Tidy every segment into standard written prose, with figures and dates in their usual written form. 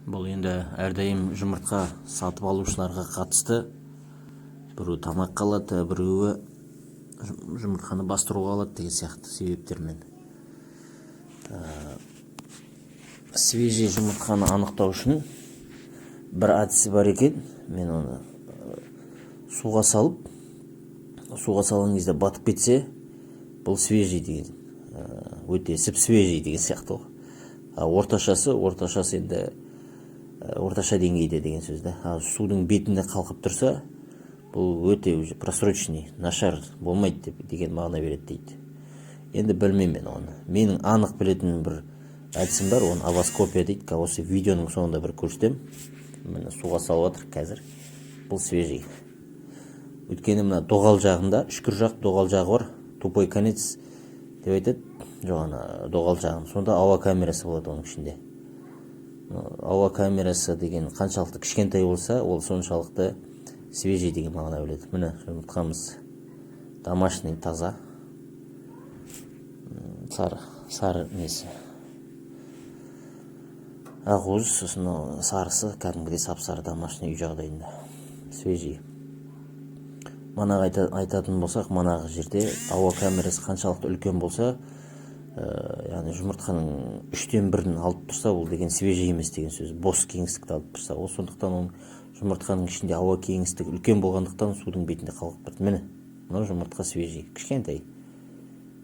Бұл енді әрдайым жұмыртқа сатып алушыларға қатысты: біреуі тамаққа алады, біреуі жұмыртқаны бастыруға алады деген сияқты себептермен. Свежий жұмыртқаны анықтау үшін бір әдісі бар екен. Мен оны суға салып, суға салған кезде батып кетсе, бұл свежий деген, өте сіп свежий деген сияқты ғой. А орташасы енді орташа деңгейде деген сөз да. А судың бетінде қалқып тұрса, бұл өте уже просроченный, нашар, болмайды деп деген мағына береді дейді. Енді білмеймін мен оны. Менің анық білетін бір әдісім бар, оны овоскопия дейді. Қазір осы видеоның соңында бір көрсетемін. Міне, суға салып жатыр қазір. Бұл свежий, өйткені мына доғал жағында, үшкір жақ, доғал жағы бар, тупой конец деп айтады. Жоқ, ана доғал жағын, сонда ауа камерасы болады оның ішінде. Ауа камерасы деген қаншалықты кішкентай болса, ол соншалықты свежий деген мағына береді. Міне, жұмыртқамыз домашний, таза. Сары, сары несі, ақуыз, сосын мынау сарысы кәдімгідей сап сары домашний, үй жағдайында свежий. Манағы айтатын болсақ, манағы жерде ауа камерасы қаншалықты үлкен болса, яғни жұмыртқаның үштен бірін алып тұрса, ол деген свежий емес деген сөз, бос кеңістікті алып тұрса. Ол сондықтан оның жұмыртқаның ішінде ауа кеңістігі үлкен болғандықтан, судың бетінде қалқып тұрды. Міне, мынау жұмыртқа свежий, кішкентай,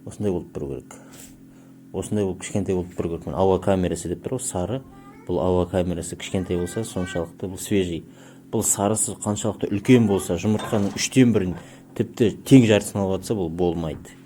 осындай болып тұру керек, осындай болып, кішкентай болып тұру керек. Міне, ауа камерасы деп тұр ғой, сары. Бұл ауа камерасы кішкентай болса, соншалықты бұл свежий. Бұл сарысы қаншалықты үлкен болса, жұмыртқаның үштен бірін, тіпті тең жартысын алып жатса, бұл болмайды.